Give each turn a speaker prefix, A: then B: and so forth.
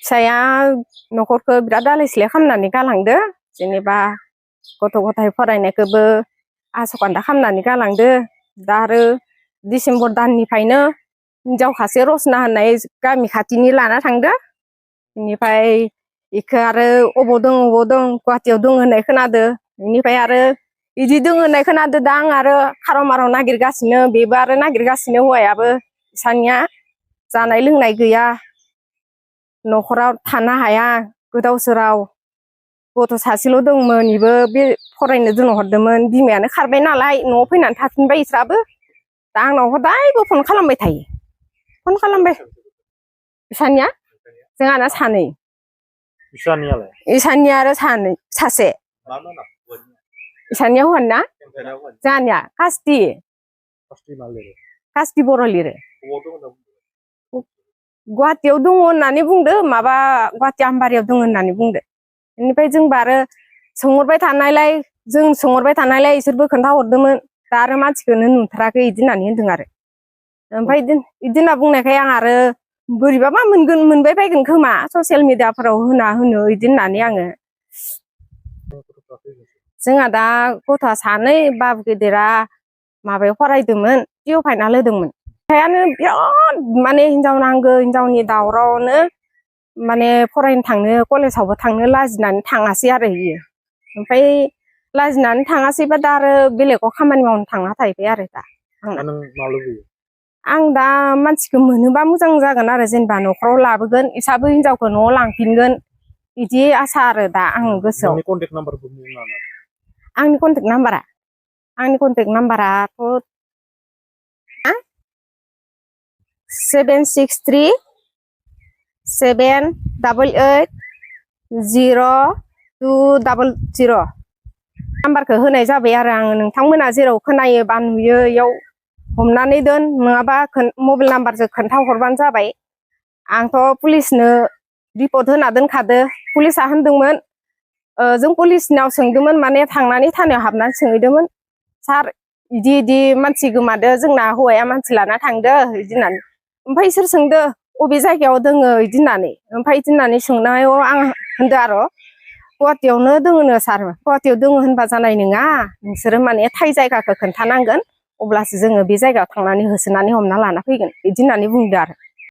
A: फिसाया न'खरखौ बिराद आलाय सिलाय खालामनानै गालांदो जेनेबा गथ' गथाय फरायनायखौबो आसखान्दा खालामनानै गालांदो दा आरो डिसेम्बर दाननिफ्रायनो हिनजाव खासे रसना होननाय गामि खाथिनि लाना थांदो बेनिफ्राय इखो आरो अबाव दं गुवाहाटियाव दं होननाय खोनादो बेनिफ्राय आरो इदि दं होननाय खोनादो दा आं आरो खाराव माराव नागिरगासिनो बेबो आरो नागिरगासिनो हौवायाबो इसानिया जानाय लोंनाय गैया न'खराव थानो हाया गोदाव सोराव गथ' सासेल' दंमोन इबो बे फरायनो दोनहरदोंमोन बिमायानो खारबाय नालाय न'आव फैनानै थाफिनबाय इसराबो दा आंनाव हदायबो फन खालामबाय थायो फन खालामबाय इसानिया जोंहाना सानै इसानिया आरो सासे इसानिया हौवाना जोंहानिया कास्टि बर' लिरो गुवाहाटियाव दङ होननानै बुंदो माबा गुवाहाटि आमबारियाव दङ होननानै बुंदो बेनिफ्राय जोंबो आरो सोंहरबाय थानायलाय इसोरबो खोन्थाहरदोंमोन दा आरो मानसिखौनो नुथाराखै इदि होननानै होनदों आरो ओमफ्राय इदि होनना बुंनायखाय आं आरो बोरैबाबा मोनबाय बायगोन खोमा ससियेल मिडियाफोराव होनो इदि होननानै आङो जोंहा दा गथ'आ सानै बाबु गेदेरा माबायाव फरायदोंमोन पिअ फाइनाल होदोंमोन फिसायानो बिराद माने हिनजाव नांगौ हिनजावनि दावरावनो माने फरायनो थांनो कलेजावबो थांनो लाजिनानै थाङासै आरो इयो ओमफ्राय लाजिनानै थाङासैबा दा आरो बेलेगाव खामानि मावनो थांना थाहैबाय आरो दा आं दा मानसिखौ मोनोबा मोजां जागोन आरो जेनेबा न'खराव लाबोगोन इसाबो हिनजावखौ न'आव लांफिनगोन बिदि आसा आरो दा आं गोसोआव आंनि कन्टेक्ट नाम्बाराथ' 7637880 नाम्बारखौ होनाय जाबाय आरो आङो नोंथांमोना जेराव खोनायो बा नुयो इयाव हमनानै दोन नङाबा मबाइल नाम्बारजों खोन्थाहरबानो जाबाय आंथ' पुलिसनो रिपर्ट होना दोनखादो पुलिसा होनदोंमोन जों पुलिसनाव सोंदोंमोन माने थांनानै थानायाव हाबनानै सोंहैदोंमोन सार इदि मानसि गोमादो जोंना हौवाया मानसि लाना थांदो इदि होननानै ओमफ्राय इसोर सोंदो अबे जायगायाव दोङो इदि होननानै ओमफ्राय इदि होननानै सोंनायाव आं होनदो आरो गुवाहाटियावनो दोङोनो सार गुवाहाटियाव दोङो होनबा जानाय नङा नोंसोरो माने थाय जायगाखौ खोन्थानांगोन अब्लासो जोङो बे जायगायाव थांनानै होसोनानै हमना लाना फैगोन बिदि होननानै बुंदो आरो